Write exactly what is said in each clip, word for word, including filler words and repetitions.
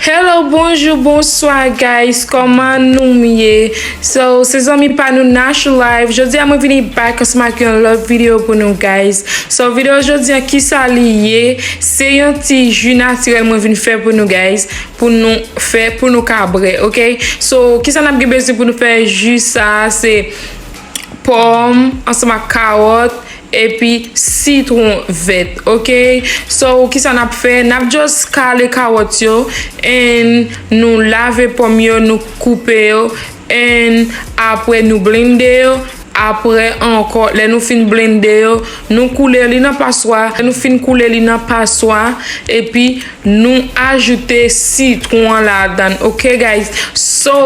Hello, bonjou, bonswa, guys. Kòman nou ye? So, se zanmi pa nou Nash Live. Jodi a mwen vini back ansanm ak yon lòt videyo pou nou, guys. So, videyo jodi a, kisa li ye? Se yon ti ji natirèl mwen vin fè pou nou, guys. Pou nou fè, pou nou ka bwè, ok? So, kisa n ap gen bezwen pou nou fè ji sa a? Se pòm, ansanm ak kawòt, epi sitwon vèt, ok? So, kisa n ap fè? N ap just kale kawòt yo, and nou lave pòm yo, nou koupe yo, and apre nou blende yo. Apre ankò, lè nou fin blende yo, nou koule li nan paswa. Lè nou fin koule li nan paswa, epi nou ajoute sitwon an ladan, ok, guys? So,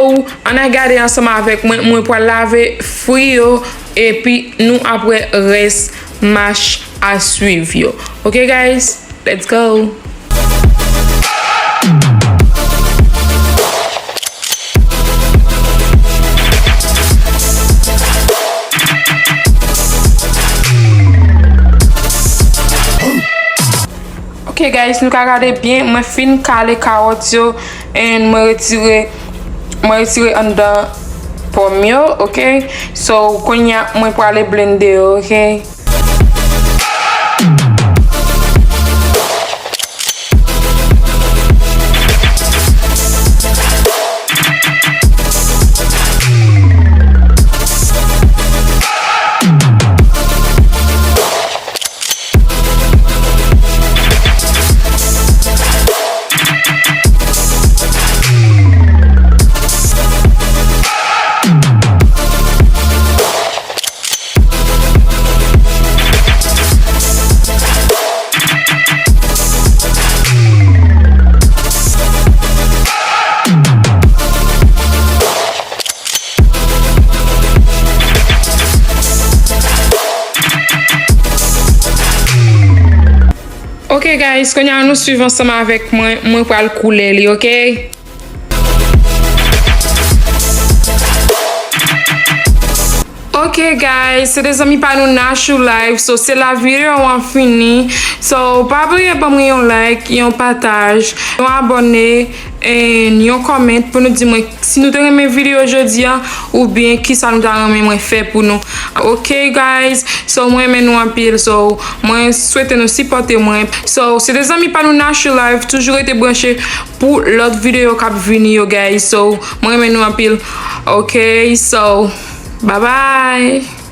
ann al gade ansanm avèk mwen, mwen pral lave fwi yo, epi nou ap wè rès mach a swiv yo. Ok, guys? Let's go! Ok, guys, nou ka gade byen, mwen fin kale kawòt yo, and mwen retire, mwen retire anndan pòm yo, ok? So, kounye a, mwen prale blende yo, ok? Ok, guys, kounye a nou swiv ansanm avèk mwen, mwen pral koule li, ok? Ok, guys, se te zanmi pa nou Nash Live. So, se la videyo an fini. So, pa bliye ban mwen yon like, yon pataj, yon abòne, and yon comment pou nou di mwen si nou te renmen videyo jodi a, oubyen kisa nou ta renmen mwen fè pou nou. Ok, guys, so mwen renmen nou anpil, so mwen swete nou sipòte mwen. So, se te zanmi pa nou Nash Live, toujou rete branche pou lòt videyo k ap vini yo, guys. So, mwen renmen nou anpil. Ok, so, bye bye.